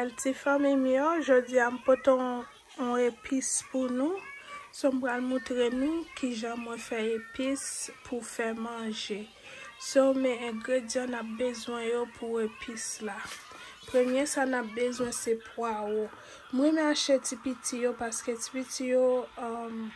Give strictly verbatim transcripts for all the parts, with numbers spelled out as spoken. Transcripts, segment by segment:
Ti fanmi m yo, jodi a m pote yon, yon epis pou nou. So, m pral montre nou kijan mwen fè epis pou fè manje. So, men engredyan n ap bezwen yo pou epis la. Premye sa n ap bezwen se pwawo. Mwen renmen achte ti piti yo paske ti piti yo, um,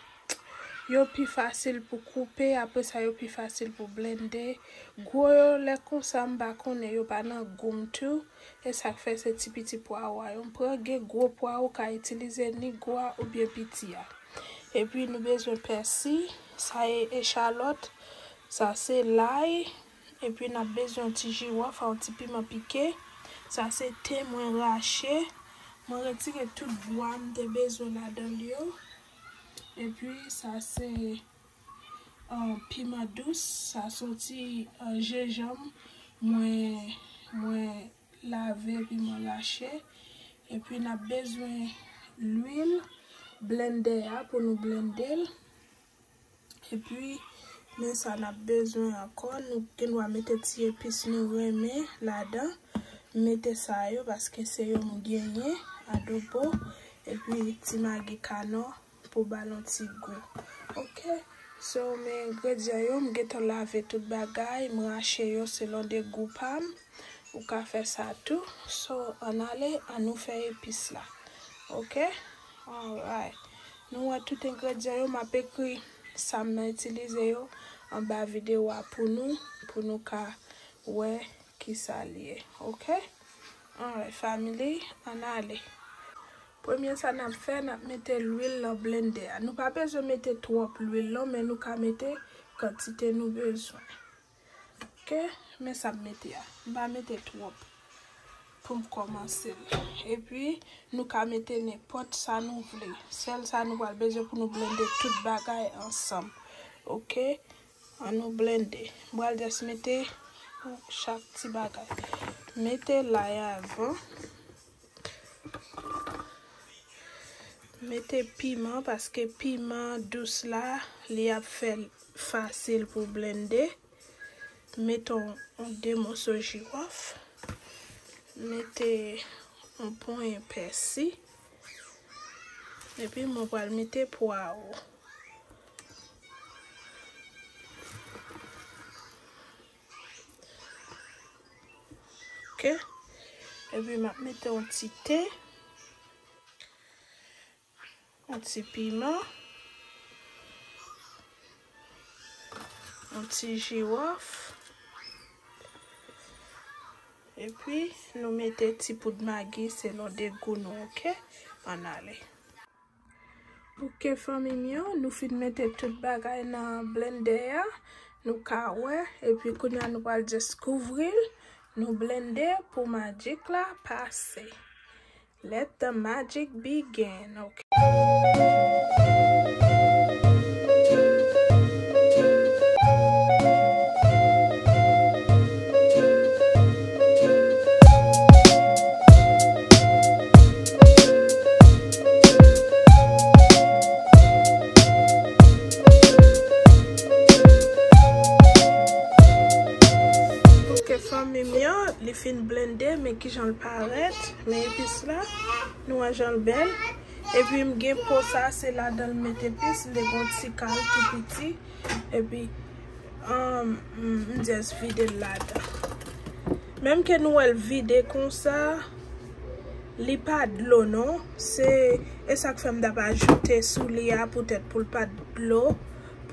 yo pi fasil pou koupe, apre sa yo pi fasil pou blende. Gwo yo, lè konsa m pa konnen, yo pa nan gou m tou. E sa k fè se ti piti pwawo a yo m pran. Gen gwo pwawo, ou ka itilize ni gwo a oubyen piti a. Epi nou bezwen pèsi, sa e echalòt, sa se lay, epi n ap bezwen yon ti jiwòf, yon ti piman pike. Sa se ten mwen rache. Mwen retire tout bwa m te bezwen ladan l yo. Epi sa se, ah, piman dous, sa se yon ti, ah, jenjanm mwen, mwen lave epi mwen rache. Epi n ap bezwen lwil blendè a pou nou blende l. Epi, men sa n ap bezwen ankò, nou gen dwa mete ti epis nou renmen ladan. Mete sa yo, paske se yo m genyen, adobo, epi ti magi kanò pou ba l yon ti gou. Ok, so, men engredyan yo, m gentan lave tout bagay, m rache yo selon de gou pa m. Ou ka fè sa tou. So, ann ale, ann nou fè epis la. Ok? Alright. Nou wè tout engredyan yo, m ap ekri sa m itilize yo anba videyo a pou nou, pou nou ka wè kisa l ye. Ok? Alright, family, ann ale. Premye sa n ap fè, n ap mete lwil nan blendè a. Nou pa bezwen mete twòp lwil non, men nou ka mete kantite nou bezwen. Ok, men sa m mete a. M pa mete twòp pou m kòmanse l. Epi, nou ka mete nenpòt sa nou vle. Sèl sa nou pral bezwen pou nou blende tout bagay ansanm. Ok, ann nou blende. M pral just mete chak ti bagay. Mete lay avan. Mete piman, paske piman dous la, li ap fè l fasil pou blende. Mete yon, yon de moso jiwòf. Mete yon ponyen pèsi. Epi mwen pral mete pwawo. Ok. Epi m ap mete yon ti te. Yon ti piman, yon ti jiwòf, epi nou mete ti poud magi selon de gou nou, ok? Ann ale. Ok, fanmi m yo, nou fin mete tout bagay nan blendè a, nou ka wè, epi kounye a nou pral just kouvri l, nou blende pou majik la pase. Let the magic begin. Ok. Ok, fanmi m yo, li fin blende, men kijan l parèt, men epis la, nou wè jan l bèl. Epi m gen po sa, se ladan l met epis, m te gen yon ti kal tou piti. Epi, um, m just vide l ladan. Menm ke nou wè l vide konsa, li pa dlo non. Se, e sa k fè m t ap ajoute sou li a poutèt pou l pa dlo,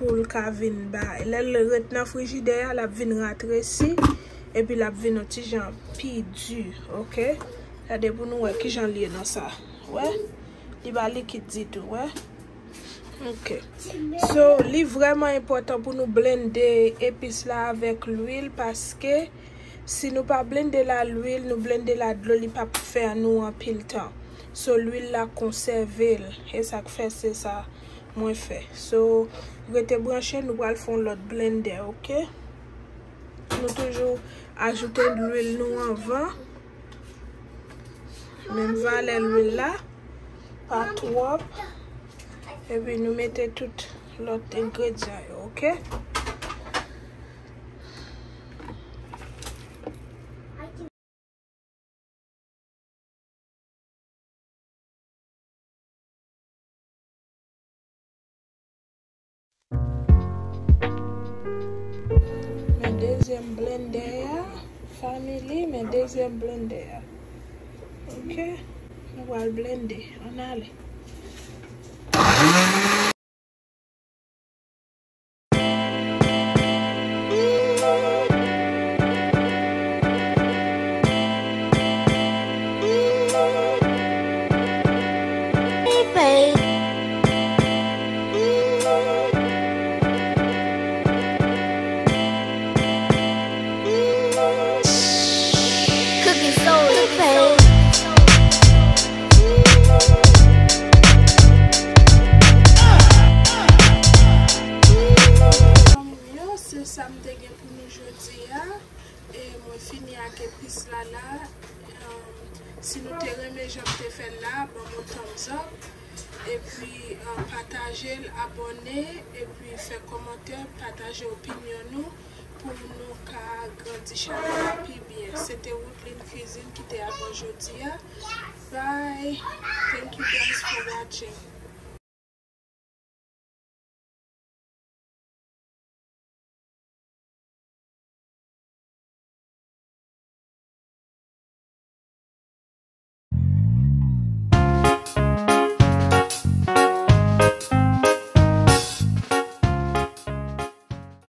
pou l ka vin ba. Lè l ret nan frijidè a, l ap vin ratresi, epi l ap vin yon ti jan pi di, ok? Gade pou nou wè kijan l ye nan sa. Wè? Li pa likid ditou, wè? Ok. So, li vrèman enpòtan pou nou blende epis la avèk lwil, paske si nou pa blende l a lwil, nou blende l a dlo, li p ap fè nou anpil tan. So, lwil la konsève l. E sa k fè se sa mwen fè. So, rete branche, nou pral fè yon lòt blendè, ok? Nou toujou ajoute lwil nou anvan. Menm valè lwil la, pa twòp. Epi nou mete tout lòt engredyan yo, ok? Dezyèm blendè a, family, men dezyèm blendè a. Ok, nou pral blende. Ann ale. Yo, se sa m te gen pou nou jodi a. E mwen fini ak epis la la. Em, si nou te renmen jan m te fè l la, ban m yon thumbs up. Epi, eh, pataje l, abòne, epi fè kòmantè, pataje opinyon nou pou nou ka grandi chanèl la pi byen. Se te Woodline Cuisine ki te avè w jodi a. Bye. Thank you guys for watching.